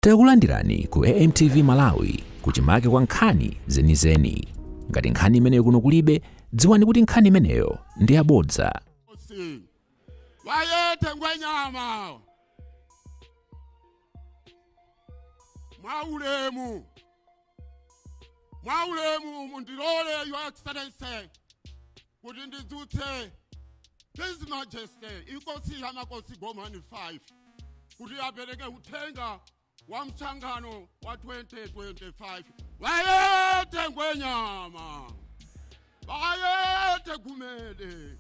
Takulandirani ku AMTV Malawi, kuchimake kwa nkhani zenizeni. Ngati nkhani imeneyo kuno kulibe, dziwani kuti nkhani imeneyo ndi yabodza. Bayethe Ngwenyama, mwaulemu, mwaulemu, mundilole, Your Excellency, kuti ndidzutse His Majesty Inkosi yaMakosi Gomani 5 kuti apereke uthenga wa msonkhano wa 2025. Bayethe Ngwenyama, bayethe Gumede.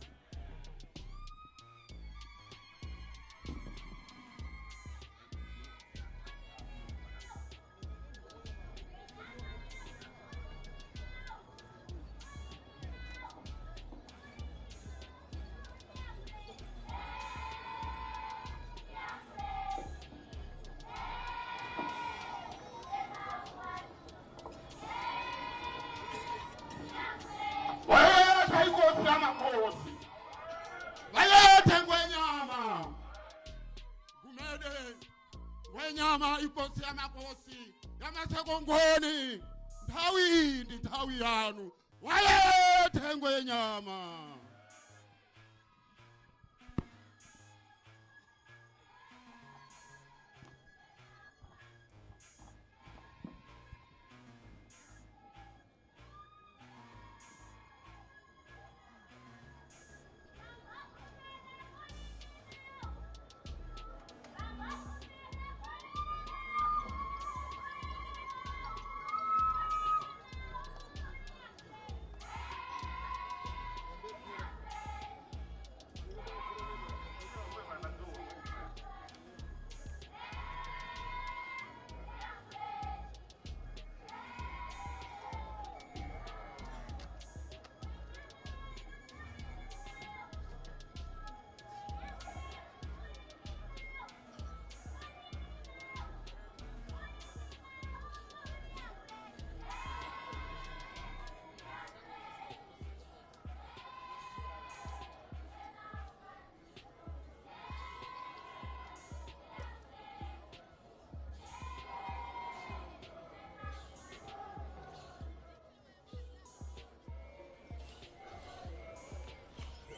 Bayethe Inkosi yaMakhosi, bayethe Ngwenyama Gumede, Ngwenyama Inkosi yaMakhosi yaMasekongoni, nthawi ndi nthawi yanu. Bayethe Ngwenyama.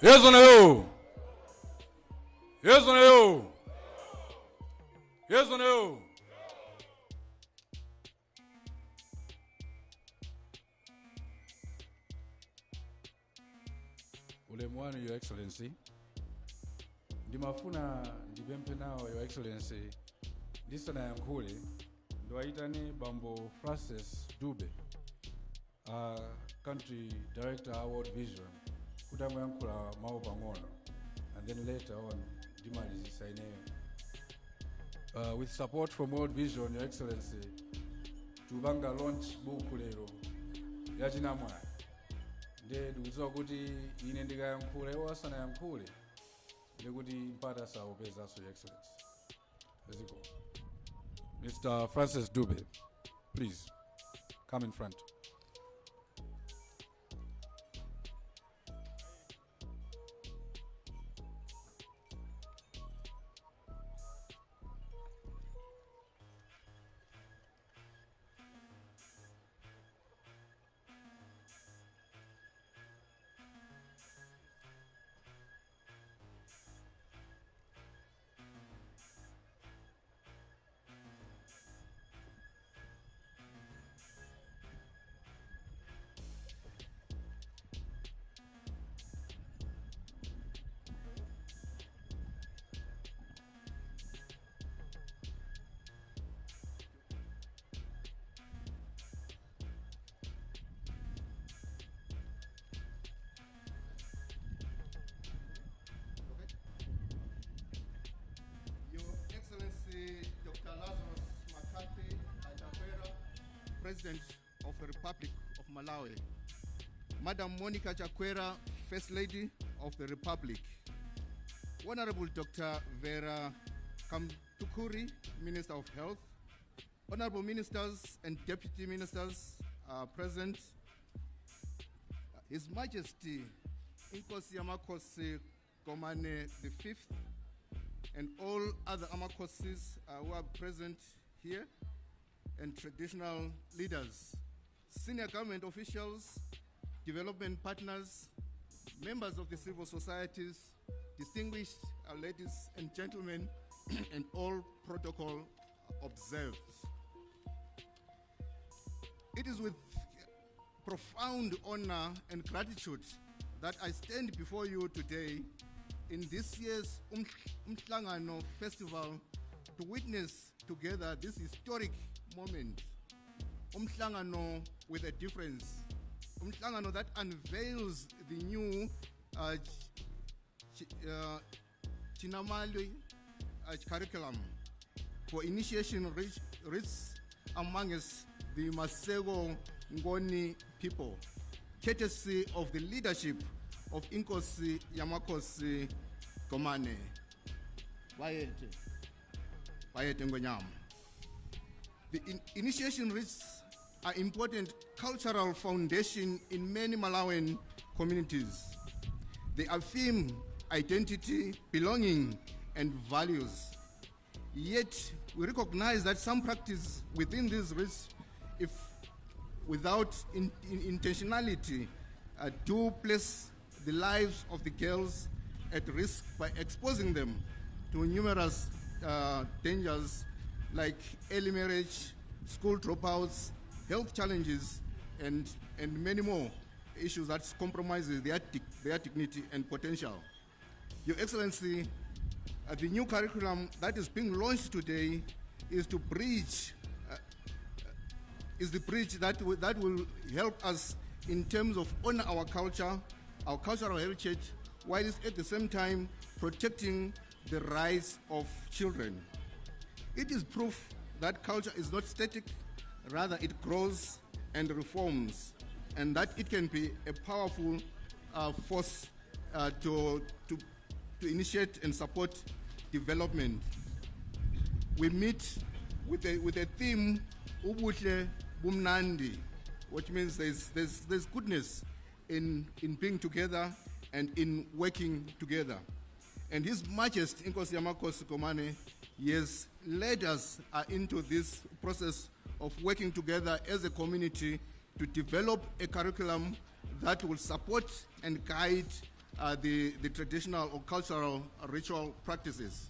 Yes or no? Yes or no? Yes or no? Ulemu wanu, Your Excellency, ndimafuna ndipemphe nawo, Your Excellency, ndisanayankhule, ndiwayitane Bambo Francis Dube, country director a World Vision, kuti angoyankhula mawu pang'ono, and then later on ndimalizisa ineyo. With support from World Vision, Your Excellency, tikupanga launch buku lero yachinamwali. Nde ndikudziwa kuti ine ndikayankhula iwo asanayankhule, ndikuti mpata saupezanso, Your Excellency. Ziko. Mr. Francis Dube, please come in front. Your Excellency Dr. Lazarus McCarthy Chakwera, President of the Republic of Malawi. Madam Monica Chakwera, First Lady of the Republic. Honorable Dr. Vera Kamtukuri, Minister of Health. Honorable Ministers and Deputy Ministers are present. His Majesty Inkosi Yamakosi Gomane V and all other Amakosis who are present here, and traditional leaders, senior government officials, development partners, members of the civil societies, distinguished ladies and gentlemen, and all protocol observed. It is with profound honor and gratitude that I stand before you today in this year's Umhlangano Festival to witness together this historic moment. Umhlangano with a difference. Umhlangano that unveils the new Chinamali curriculum for initiation rites amongst the Masego Ngoni people, courtesy of the leadership of Inkosi Yamakosi Gomane. Bayete. Bayete Ngonyama. The initiation rites are important cultural foundation in many Malawian communities. They affirm identity, belonging, and values. Yet, we recognize that some practice within these rites, if without intentionality, do place the lives of the girls at risk by exposing them to numerous dangers like early marriage, school dropouts, health challenges, and many more issues that compromises their dignity and potential. Your Excellency, the new curriculum that is being launched today is to bridge, is the bridge that will help us in terms of honor our culture, our cultural heritage, while at the same time protecting the rights of children. It is proof that culture is not static, rather it grows and reforms, and that it can be a powerful force to initiate and support development. We meet with a theme, Ubuhle Bumnandi, which means there's goodness in being together and in working together. And His Majesty Inkosi Yamakosi Gomane has led us into this process of working together as a community to develop a curriculum that will support and guide the traditional or cultural ritual practices.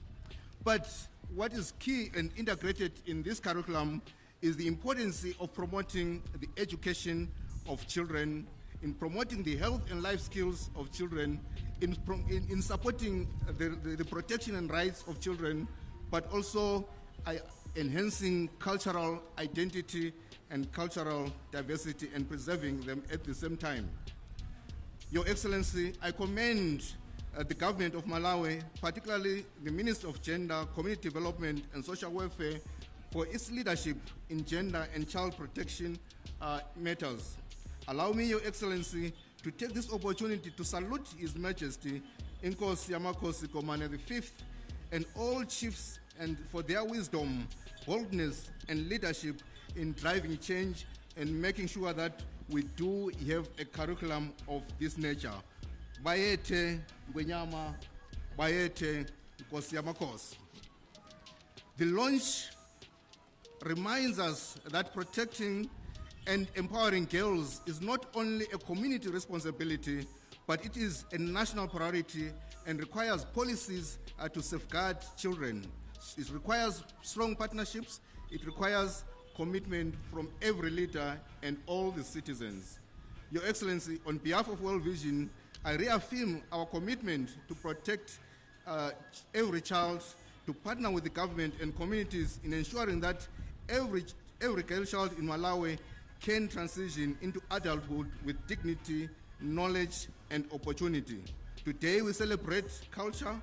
But what is key and integrated in this curriculum is the importance of promoting the education of children, in promoting the health and life skills of children, in supporting the protection and rights of children, but also enhancing cultural identity and cultural diversity and preserving them at the same time. Your Excellency, I commend the government of Malawi, particularly the Minister of Gender, Community Development and Social Welfare, for its leadership in gender and child protection matters. Allow me, Your Excellency, to take this opportunity to salute His Majesty Inkosi Yamakosi Gomane V and all chiefs and for their wisdom, boldness, and leadership in driving change and making sure that we do have a curriculum of this nature. Bayete Ngwenyama, Bayete Nkosi Yamakosi. The launch reminds us that protecting and empowering girls is not only a community responsibility, but it is a national priority and requires policies to safeguard children. It requires strong partnerships. It requires commitment from every leader and all the citizens. Your Excellency, on behalf of World Vision, I reaffirm our commitment to protect every child, to partner with the government and communities in ensuring that every girl child in Malawi can transition into adulthood with dignity, knowledge, and opportunity. Today we celebrate culture.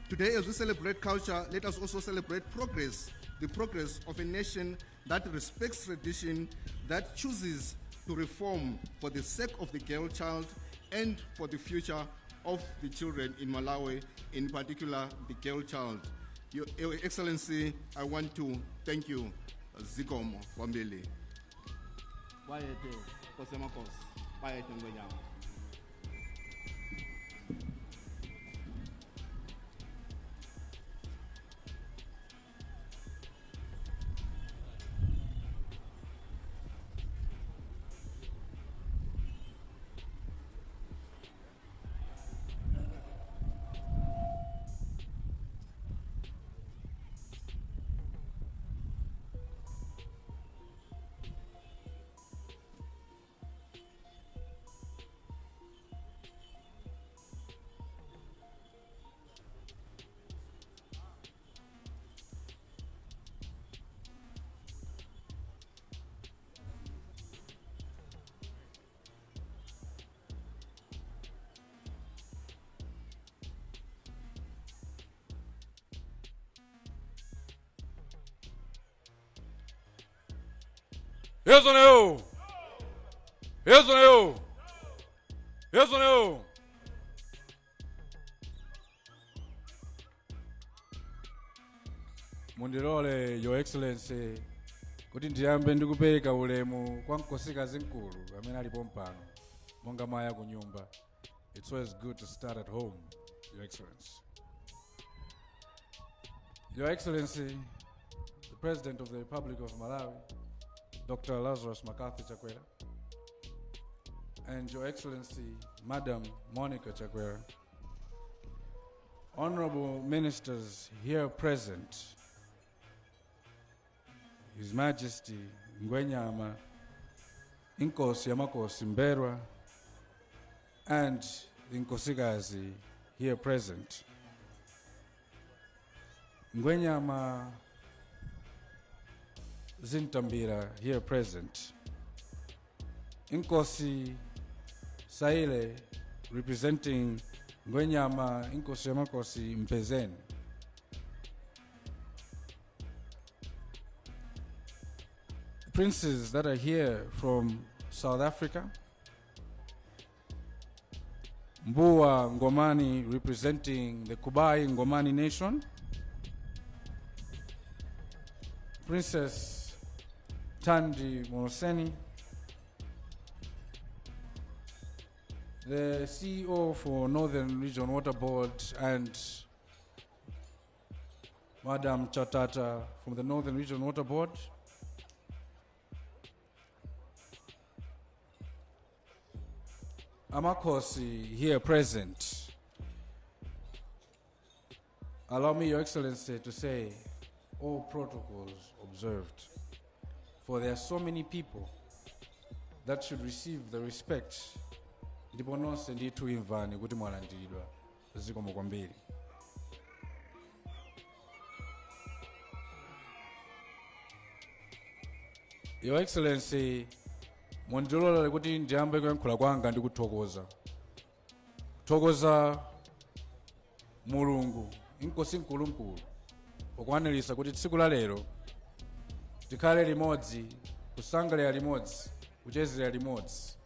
Today, as we celebrate culture, let us also celebrate progress, the progress of a nation that respects tradition, that chooses to reform for the sake of the girl child and for the future of the children in Malawi, in particular the girl child. Your Excellency, I want to thank you, Zikomo kwambiri. Bayete, Nkosi Yamakhosi, Bayete Ngwenyama. Yes or no? Yes or no? Yes or no? Mundilole, Your Excellency, kuti ndiyambe ndikupereka ulemu kwa nkosikazi mkulu amene alipo mpano monga maya ku nyumba. It's always good to start at home, Your Excellency. Your Excellency, the President of the Republic of Malawi, Dr. Lazarus McCarthy Chakwera, and Your Excellency, Madam Monica Chakwera, honorable ministers here present, His Majesty Ngwenyama, Inkosi Yamakosi M'mbelwa, and the Nkosikazi here present. Ngwenyama Zintambira here present. Inkosi Saile representing Ngwenyama Inkosi Yamakosi Mpezeni. Princes that are here from South Africa. Mbua Ngomani representing the Kubai Ngomani Nation. Princess Tandi Moroseni, the CEO for Northern Region Water Board, and Madam Chatata from the Northern Region Water Board. Amakosi here present. Allow me, Your Excellency, to say all protocols observed. For there are so many people that should receive the respect. Ndipo nonse ndithu imvani kuti mwalandiridwa. Zikomo kwambiri. Your Excellency, mundilolere kuti ndiyambe kuyankhula kwanga ndi kuthokoza, kuthokoza Mulungu Inkosi Mkulumkulu pokwanirisa kuti tsiku la lero tikhale limodzi, kusangalira limodzi, kuchezera limodzi,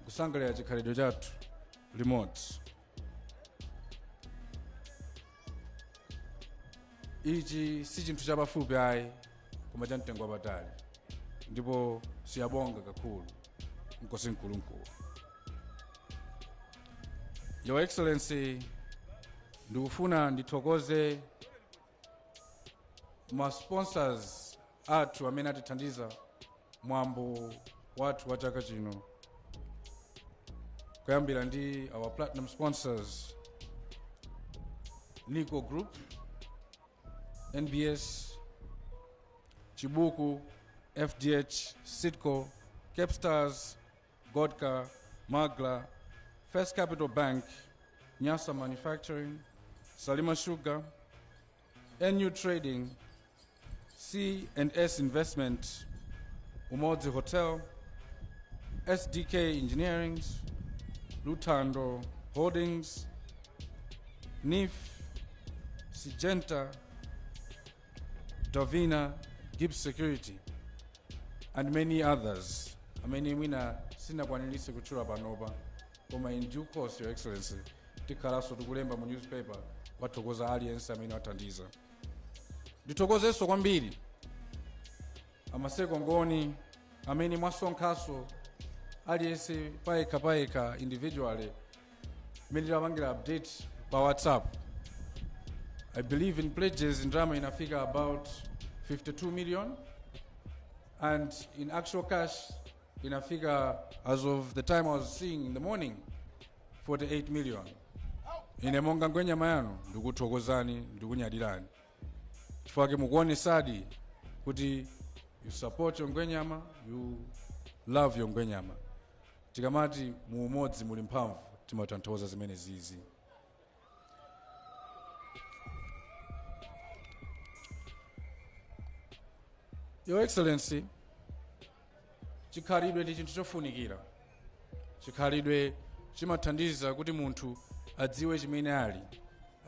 kusangalira chikhalidwe chathu limodzi. Ichi si chinthu chapafupi ayi, koma cha mtengo wapatali, ndipo siyabonga kakhulu Nkosi Mkulumkulu. Your Excellency, ndikufuna ndithokoze ma sponsors athu amene atithandiza mwambo wathu wa chaka chino, kuyambira ndi our platinum sponsors, Nico Group, NBS, Chibuku, FDH, Citco, Cape Stars, Godka, Magla, First Capital Bank, Nyasa Manufacturing, Salima Sugar, NU Trading, C&S Investment, Umodzi Hotel, SDK Engineering, Lutando Holdings, NIF, Syngenta, Davina, Gibbs Security, and many others amene mwina sinakwanirise kutchula panopa, koma in due course, Your Excellency, tikhalanso tikulemba mu newspaper kwathokoza aliyense amene wathandiza. Ndithokozenso kwambiri amaseko ngoni amene mwasonkhaso aliyense payekha payekha, individually, imene timapangira update pa WhatsApp. I believe in pledges ndalama inafika about 52 million, and in actual cash inafika, as of the time I was seeing in the morning, 48 million. Ine monga ngwenyama yanu ndikuthokozani, ndikunyadirani chifukwa mukuonesadi kuti you support your ngwenyama, you love your ngwenyama. Tikamati mu umodzi muli mphamvu, timatanthauza zimene zizi. Your Excellency, chikhalidwe ndi chinthu chofunikira. Chikhalidwe chimathandiza kuti munthu adziwe chimene ali,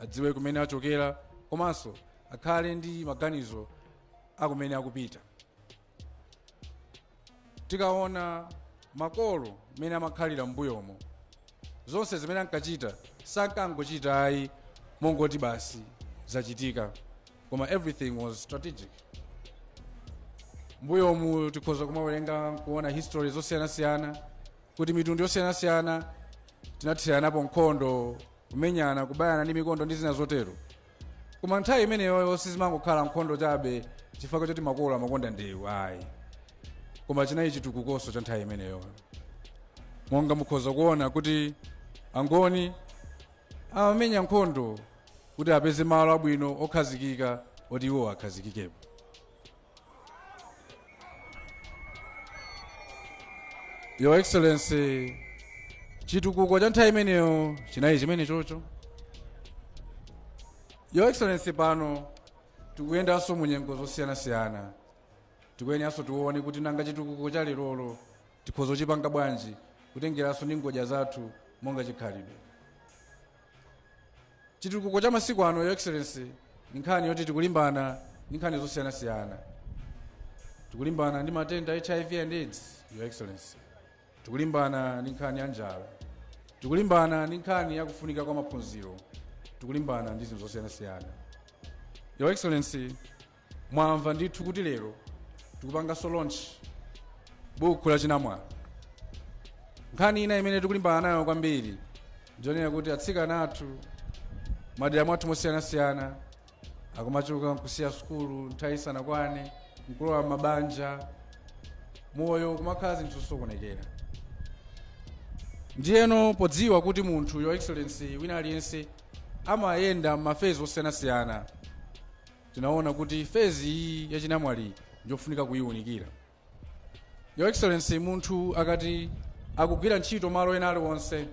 adziwe kumene achokera, komanso akhale ndi maganizo akumene akupita. Tikaona makolo mmene amakhalira m'mbuyomo, zonse zimene ankachita sankangochita ayi mongoti basi zachitika, koma everything was strategic. Mbuyomu tikhoza kumawerenga, kuona history zosiyanasiyana, kuti mitundu yosiyanasiyana tinathiranapo nkhondo, kumenyana, kubayana ndi mikondo ndi zina zotero. Koma nthawi imeneyoyo sizimangokhala nkhondo chabe chifukwa choti makolo amakonda ndewu ayi, koma chinali chitukukoso cha nthawi imeneyoyo. Monga mukhoza kuona kuti Angoni amamenya nkhondo kuti apeze malo abwino okhazikika oti iwo akhazikikepo. Your Excellency, chitukuko cha nthawi imeneyo chinali chimene chocho. Your Excellency, pano tikuyendanso mu nyengo zosiyanasiyana. Tikuyeneranso tione kuti nanga chitukuko cha lerolo tikhoza kuchipanga bwanji, kutengeranso ndi ngodya zathu monga chikhalidwe. Chitukuko cha masiku ano, Your Excellency, ni nkhani yoti tikulimbana ndi nkhani zosiyanasiyana. Tikulimbana ndi matenda HIV and AIDS, Your Excellency. Tikulimbana ndi nkhani ya njala, tikulimbana ndi nkhani ya kufunika kwa maphunziro, tikulimbana ndi zinthu zosiyanasiyana. Your Excellency, mwamva ndithu kuti lero tikupanganso launch buku la chinamwali. Nkhani ina imene tikulimbana nayo kwambiri ndionera kuti atsikana athu madera mwathu mosiyanasiyana akumachoka nkusiya sukulu nthawi isanakwane, nkulowa mabanja, moyo kumakhala zinthu zosokonekera. Ndiyeno podziwa kuti munthu, Your Excellency, wina aliyense amayenda m'ma phase osiyanasiyana, tinaona kuti phase iyi yachinamwali njofunika kuyiwunikira. Your Excellency, munthu akati akugwira ntchito malo ena aliwonse,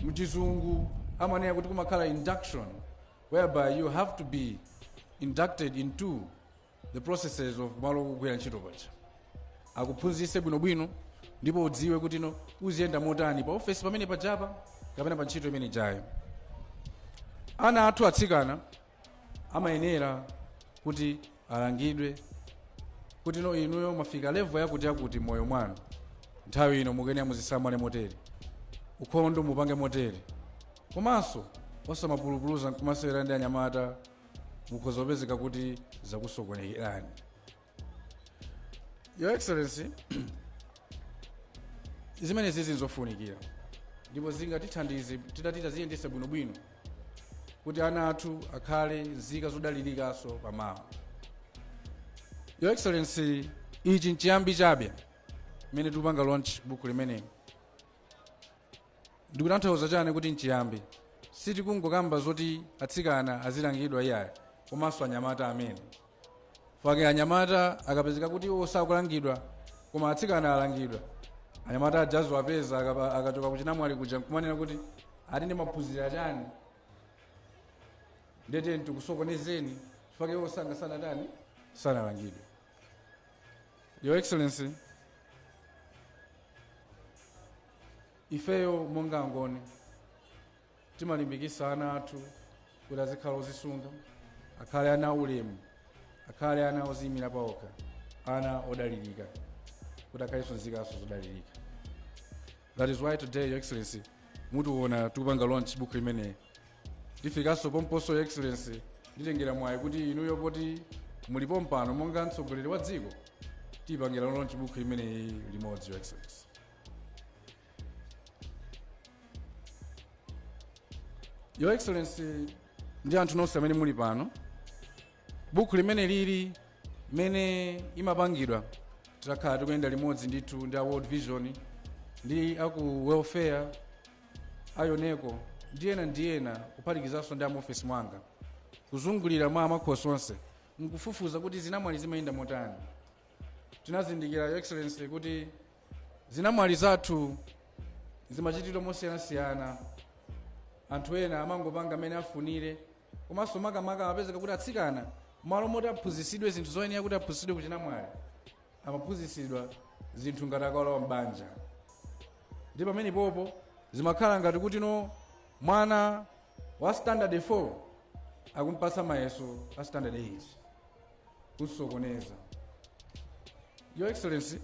mchizungu amanena kuti kumakhala induction, whereby you have to be inducted into the processes of malo okugwira ntchito paja, akuphunzitse bwinobwino ndipo udziwe kuti no uziyenda motani pa ofesi pamene pajapa kapena pa ntchito imene jayo. Ana athu atsikana amayenera kuti alangidwe kuti no inuyo mwafika level yakuti yakuti moyo mwanu, nthawi ino mukuyenera muzisamale motere, ukhondo mupange motere, komanso osamapulupuluza nkumasewera ndi anyamata, mukhoza kupezeka kuti zakusokonekerani. Your Excellency, zimene zizi nzofunikira ndipo zingatithandize titati taziyendesa bwinobwino kuti ana athu akhale nzika zodalirikanso pamawa. Your Excellency, ichi nchiyambi chabe mmene tikupanga launch buku limeneli. Ndikutanthauza chani kuti nchiyambi? Sitikungokamba zoti atsikana azilangidwa iyayi, komanso anyamata amene fake anyamata akapezeka kuti iwo sakulangidwa koma atsikana alangidwa, anyamata ajazo apeza akachoka kuchinamwali kuja nkumanena kuti ati ndi maphunziro achani, ndete tikusokonezeni, chifukwa iwo sanga sanatani, sanalangidwe. Your Excellency, ifeyo monga Angoni timalimbikisa ana athu kuti azikhala ozisunga, akhale ana ulemu, akhale ana oziyimira paokha, ana odalirika, kuti akhalenso nzikaso zodalirika. That is why today, Your Excellency, mutiona tikupanga launch book imeneyi. Tifikanso pomponso, Your Excellency, nditengera mwayi kuti inuyo poti mulipo mpano monga mtsogoleri wa dziko, tiyipangira launch book imeneyi limodzi, Your Excellency. Your Excellency ndi anthu nonse amene muli pano, buku limene lili mene imapangidwa, titakhala tikuyenda limodzi ndithu ndi a World Vision ndi aku welfare, a YONECO ndi ena ndi ena, kuphatikizanso ndi amuofesi mwanga, kuzungulira mwa amakhosi onse nkufufuza kuti zinamwali zimayenda motani. Tinazindikira, Your Excellency, kuti zinamwali zathu zimachitidwa mosiyanasiyana. Anthu ena amangopanga amene afunire, komanso makamaka amapezeka kuti atsikana, malo moti aphunzitsidwe zinthu zoyenera kuti aphunzitsidwe kuchinamwali, amaphunzitsidwa zinthu ngati akalowa m'banja. Ndi pamene popo zimakhala ngati kuti no mwana wa standard 4 akumpasa mayeso a standard 8, kusokoneza. Your Excellency,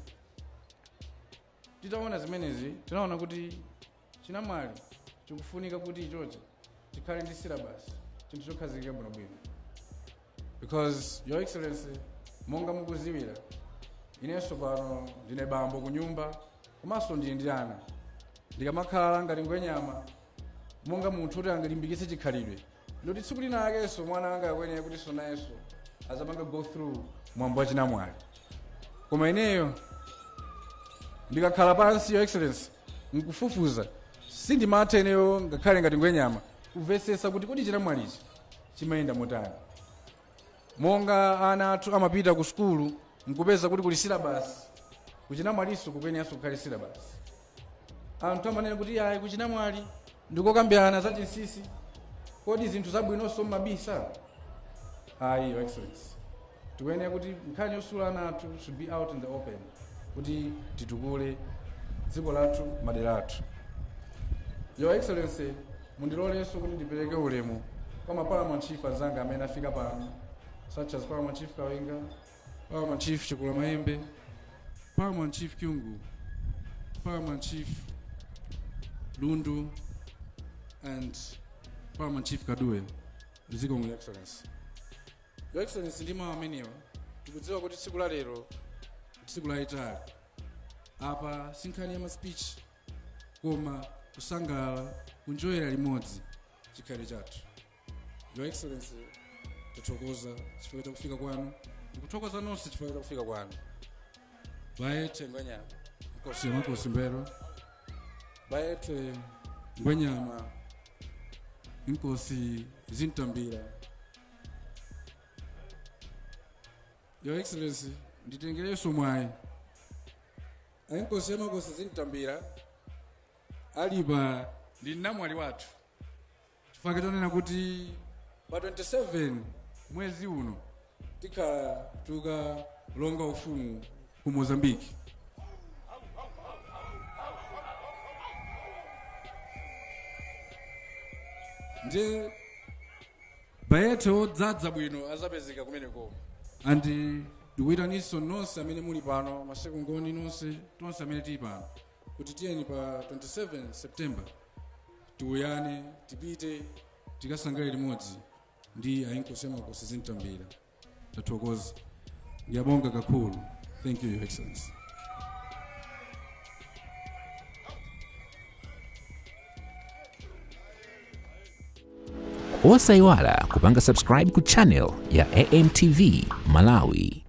Titaona zimenezi, tinaona kuti chinamwali chikufunika kuti ichochi chikhale ndi syllabus, chinthu chokhazikika bwinobwino. Because, Your Excellency, monga mukuziwira, inenso pano ndine bambo ku nyumba, komanso ndili ndi ana. Ndikamakhala ngati Ngwenyama, monga munthu kuti angalimbikitse chikhalidwe, ndoti tsiku lina akenso mwana anga akwenera kuti nayenso azapanga go through mwambo wa chinamwali. Koma ineyo ndikakhala pansi, Your Excellency, nkufufuza, sindimatha ineyo ngakhale ngati Ngwenyama kumvetsetsa kuti kodi chinamwalichi chimayenda motani. Monga ana athu amapita ku sukulu nkupeza kuti kuli syllabus, kuchinamwalinso kukuyeneranso kukhale syllabus. Anthu amanena kuti ayi, kuchinamwali ndikokambirana za chinsinsi. Kodi zinthu zabwinonso mmabisa? Ayi, Your Excellency, tikuyenera kuti nkhani yosula ana athu should be out in the open, kuti titukule dziko lathu, madera athu. Your Excellency, mundilolenso kuti ndipereke ulemu kwa ma paramount chief anzanga amene afika pano, such as Paramount Chief Kawinga, Paramount Chief Chikulamayembe, Paramount Chief Kyungu, Paramount Chief Lundu and Paramount Chief Kaduwe. Zikomo, Your Excellency. Your Excellency, ndi mawu amenewa, tikudziwa kuti tsiku la lero tsiku lalitali. Apa si nkhani ya ma speech, koma kusangalala, kunjoyera limodzi chikhalidwe chathu. Your Excellency, tathokoza chifukwa cha kufika kwanu. Ndikuthokoza nonse chifukwa cha kufika kwanu. Bayethe Ngwenyama, Nkosi Makosi Mbero. Bayethe Ngwenyama, Inkosi Zintambira. Your Excellency, nditengerenso mwayi, Inkosi yamakosi Zintambira alipa ndi namwali wathu, chifukwa chonena kuti pa 27 mwezi uno tikhala tukalonga ufumu ku Mozambiki. Ndiye bayethe odzadza bwino azapezeka kumeneko. And ndikuyitaninso nonse amene muli pano, masiku ngoni nonse, tonse amene tili pano, kuti tiyeni pa 27 September tiuyane, tipite tikasangalale limodzi ndi ainkosi amakosi Zintambira. Tathokoza, ngiyabonga kakhulu. Thank you, Your Excellency. Osayiwala kupanga subscribe ku channel ya AMTV Malawi.